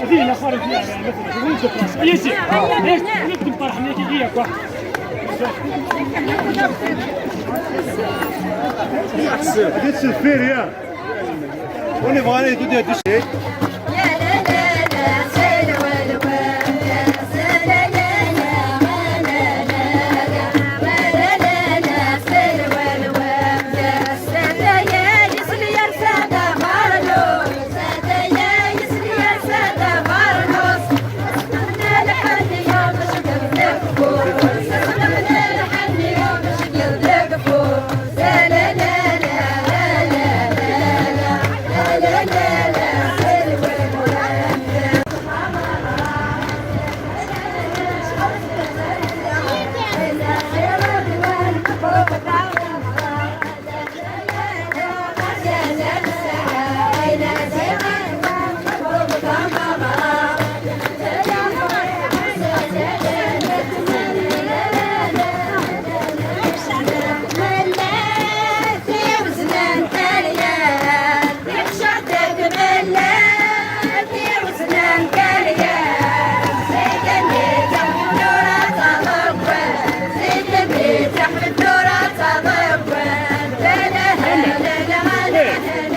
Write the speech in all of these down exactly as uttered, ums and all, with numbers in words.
هذه هنا خارج يعني، مثلًا، وين تقرأ؟ أي شيء. ليش؟ نبدي نطرح من هيك هي، كوا. هذه السفير، يا. On est vraiment tout à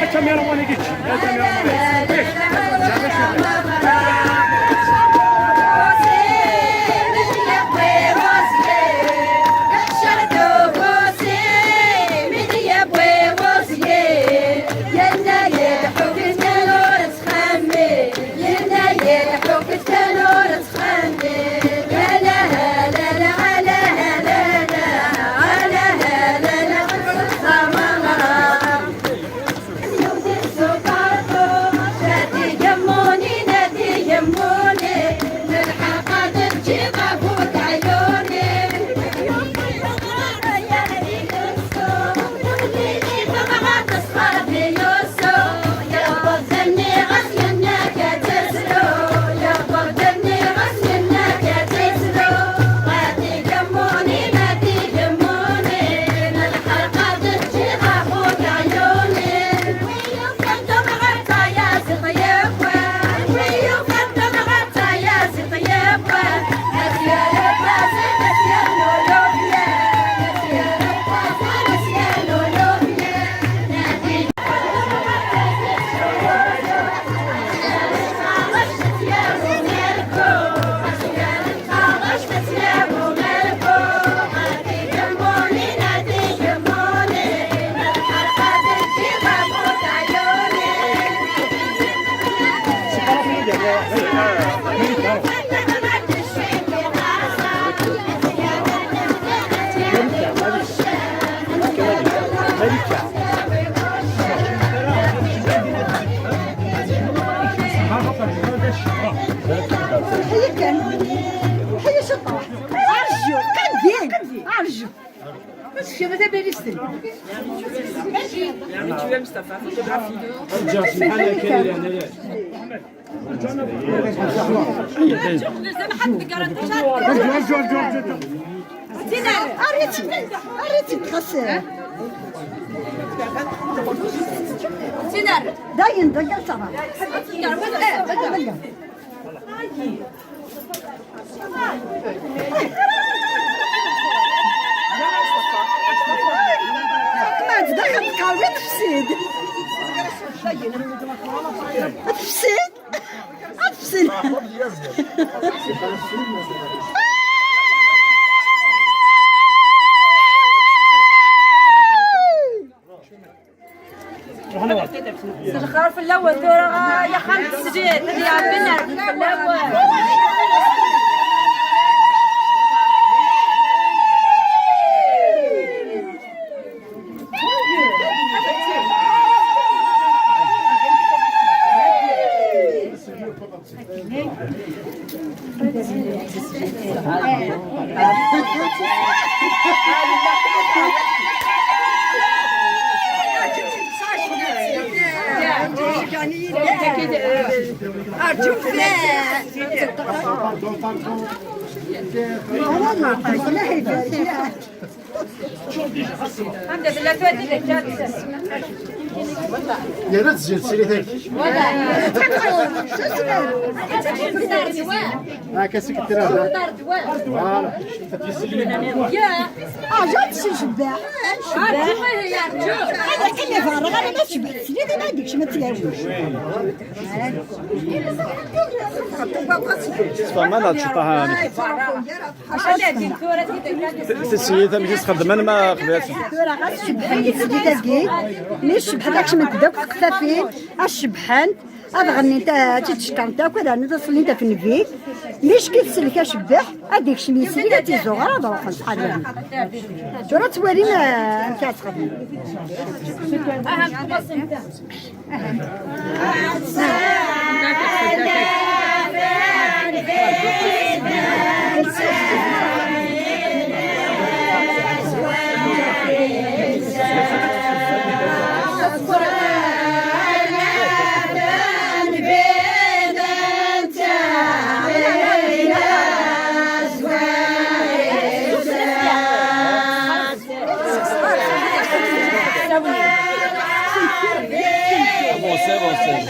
الكاميرا وين قلت؟ الكاميرا وين؟ هيا كان. هيا شطح. عرجو، قديم. عرجو. بس شبه تبريستن. أريتي، أريتي تخسر. داين دقيقة صراحة. ما تدخل القهوة تفسيد. تفسيد. تفسيد. الخير في الاول، ترى يا خالد السجيت اللي عاملنا في الاول. أرجوك. Yerra-d zzin teslit-agi. Akka seg tlata. Voilà. Ah, jant s ncebbeḥ. Ncebbeḥ. Ad yeqqim iferreɣ, ala ma tcebbeḥ teslit, ma ad yekcem ad tt-yawi. Tfehmeḍ ad tceṭṭeḥ. Teslit amek i s-txeddmen ma qbel. Tura ɣas cebḥen di teslit-agi, mi cebḥent ad kecment-d akk teqfafin, ad cebḥent, ad ɣennint, ad tt-id-cekkṛent akk, ad rnent ad ṣellint ɣef nnbi. Mi cki tsellek acebbeḥ, ad ikcem yesli, ad tt-izuɣer, ad ruḥent ḥader. Tura ad twalim, eh, amek ara tt-xedmen. Avancez, avancez.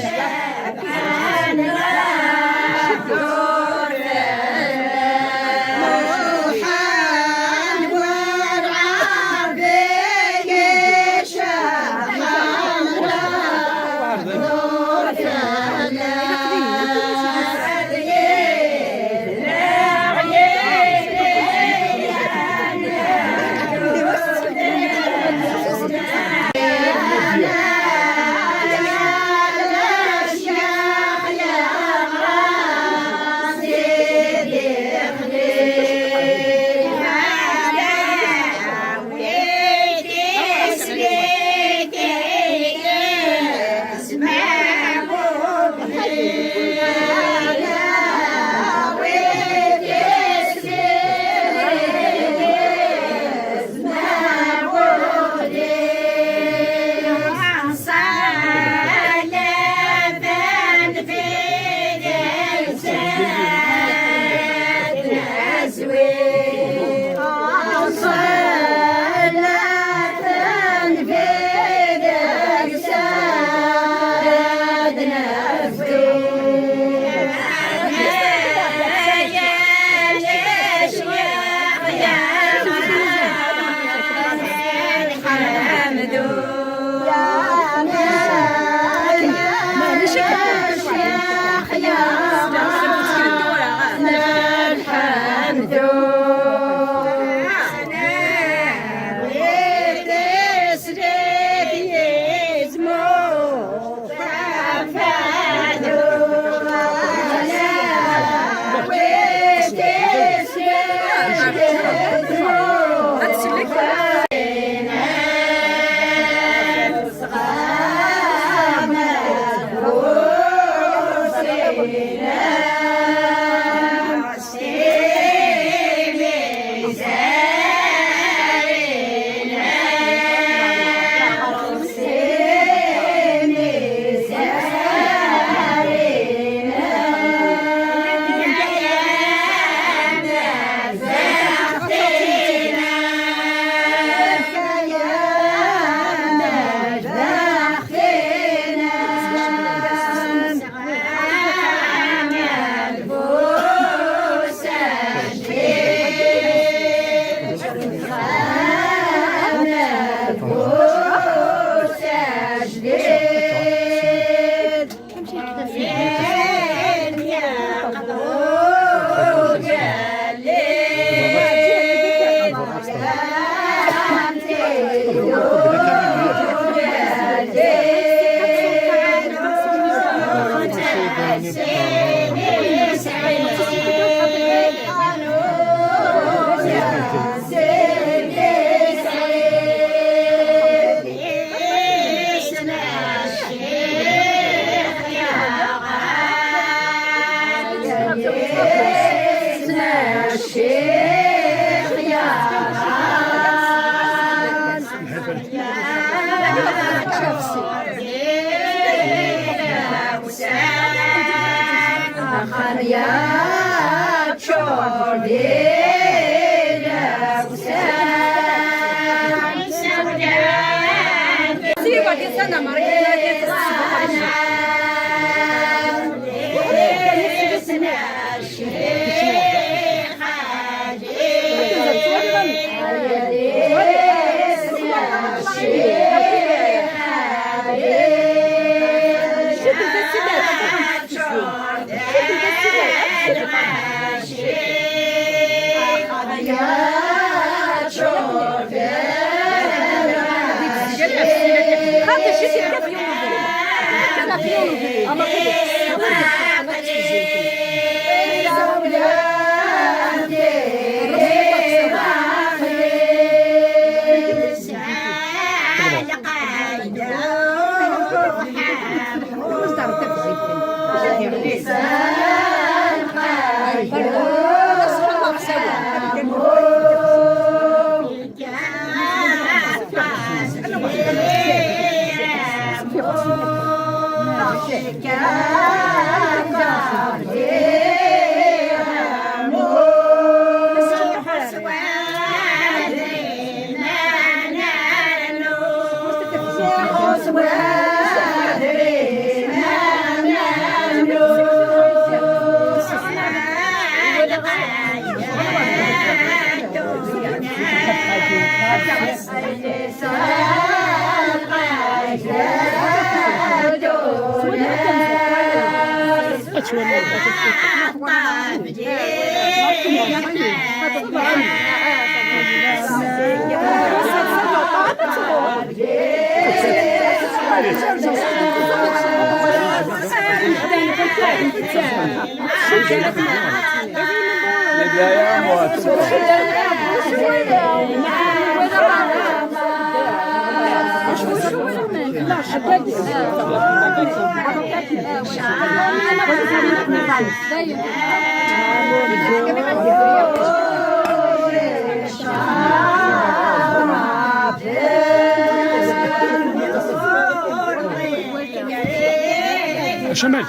Acamel.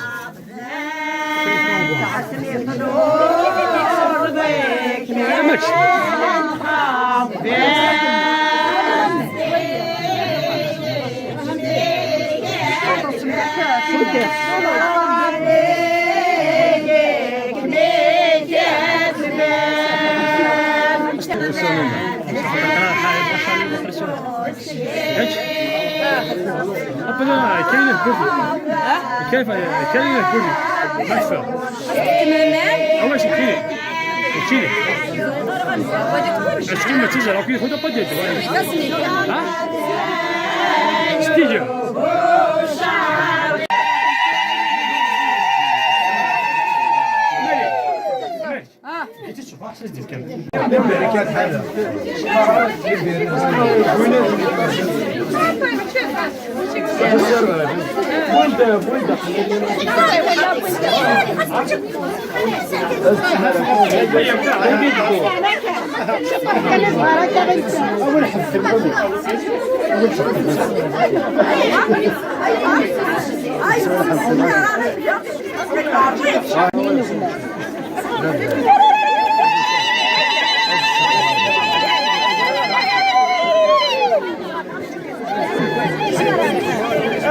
هيك؟ أبدا، كاين البودي. كيف؟ كاين البودي. ما يكفي. أول شيء كاين. كاين. أشكي ما تزال، أوكي، خذ أبدا. ها؟ استيجا.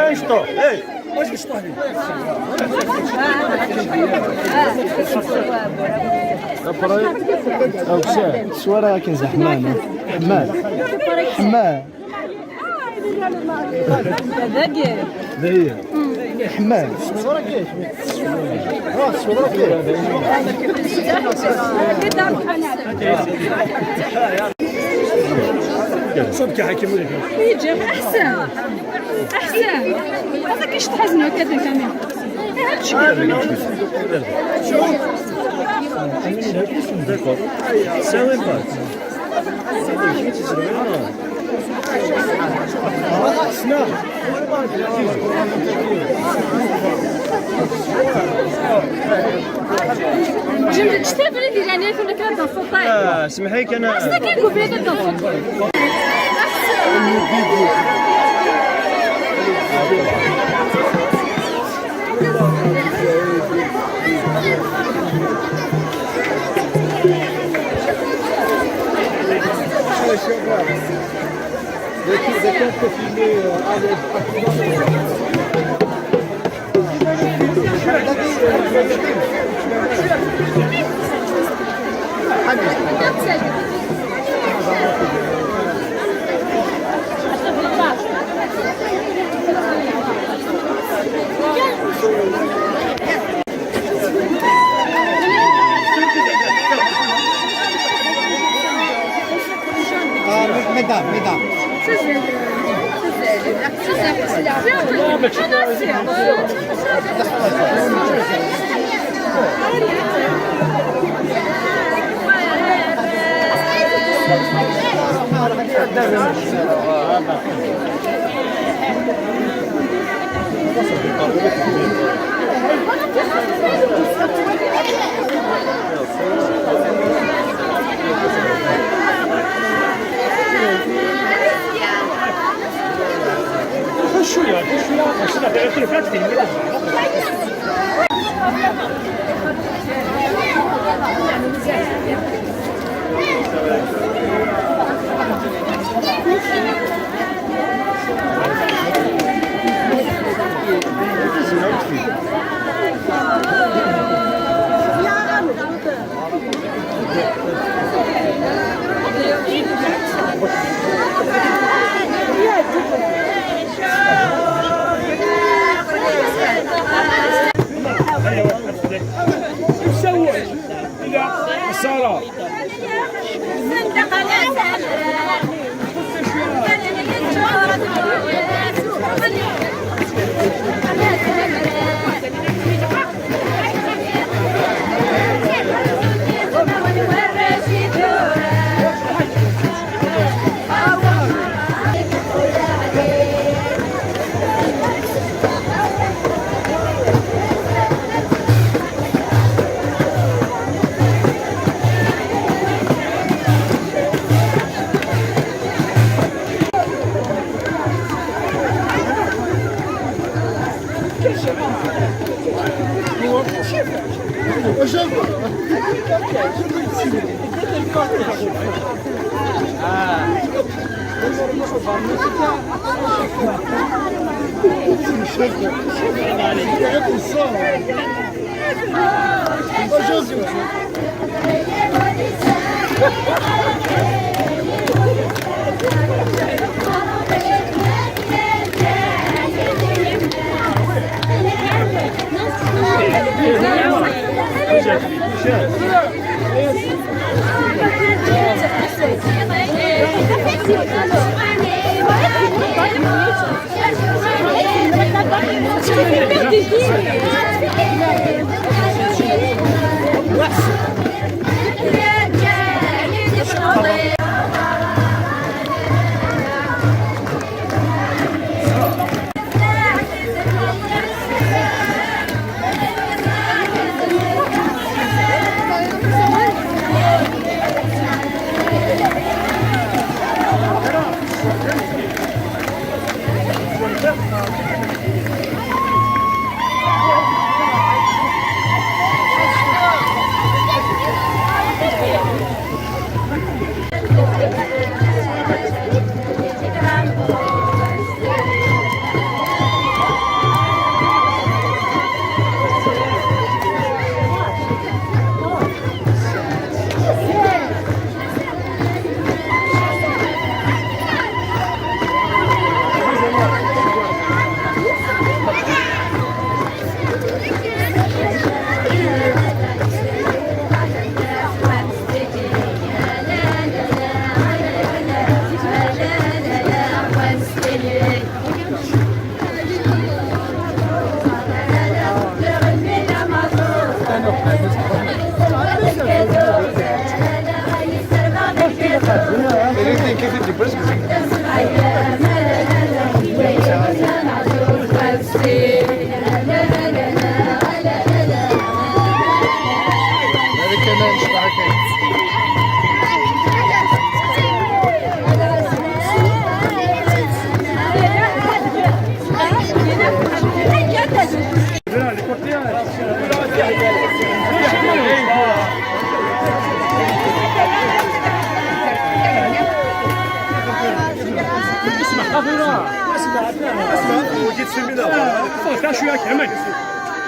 ايش طو؟ ايش؟ واش قشطه لي؟ أو شا، شو راه كاين زحمان؟ حمال. حمال. هذا هي. حمال. صدق يا حكيم ولا كيف؟ يجي أحسن. أحسن. هذا كيش تحزنوا كذا كمان. هذا شكل. شو؟ سامي بارك. جمد شتي بلي ديجا نيت ولا كان دان فوطاي. آه، سمحي كان. استكي كوبري كان دان فوطاي. Des, des comptes filmés, euh, à l'aide. Ah, me-, mesdames, mesdames. هذه كمان شطحة كانت. Ffeɣ, ta cwiya kan, ma.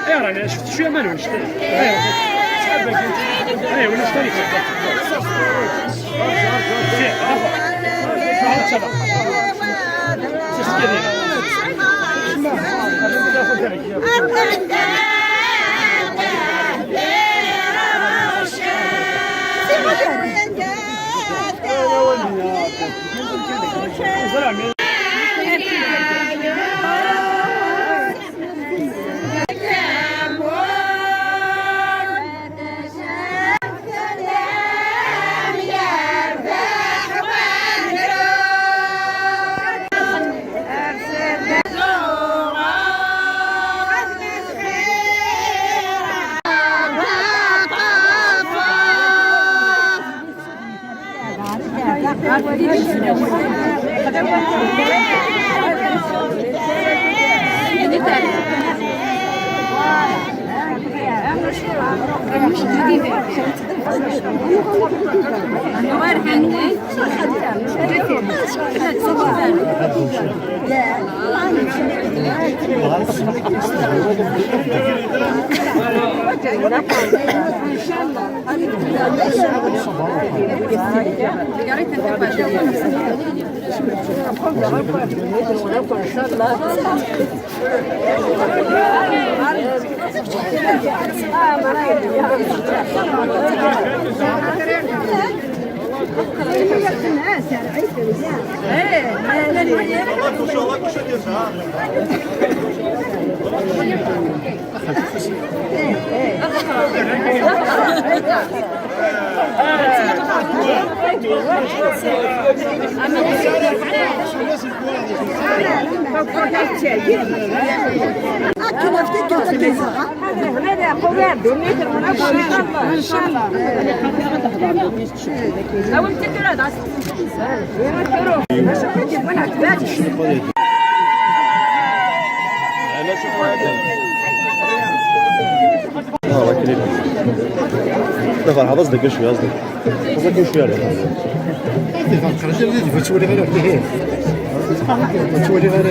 Ayɣer ɛni? Cfet cwiya ma nwen cfet. Aywa. Aywa, ulac tarika. آه، الله يكرمك. لا، فرحة، بس دقيقة شوية، أصدق. بس دقيقة شوية عليك. أنت فرحة، خرج لي، ما تولي غير هكا، هي. ما تولي غير.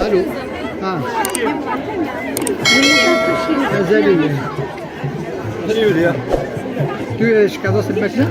Allô. Ah. Azali. Tu es, je commence le matin.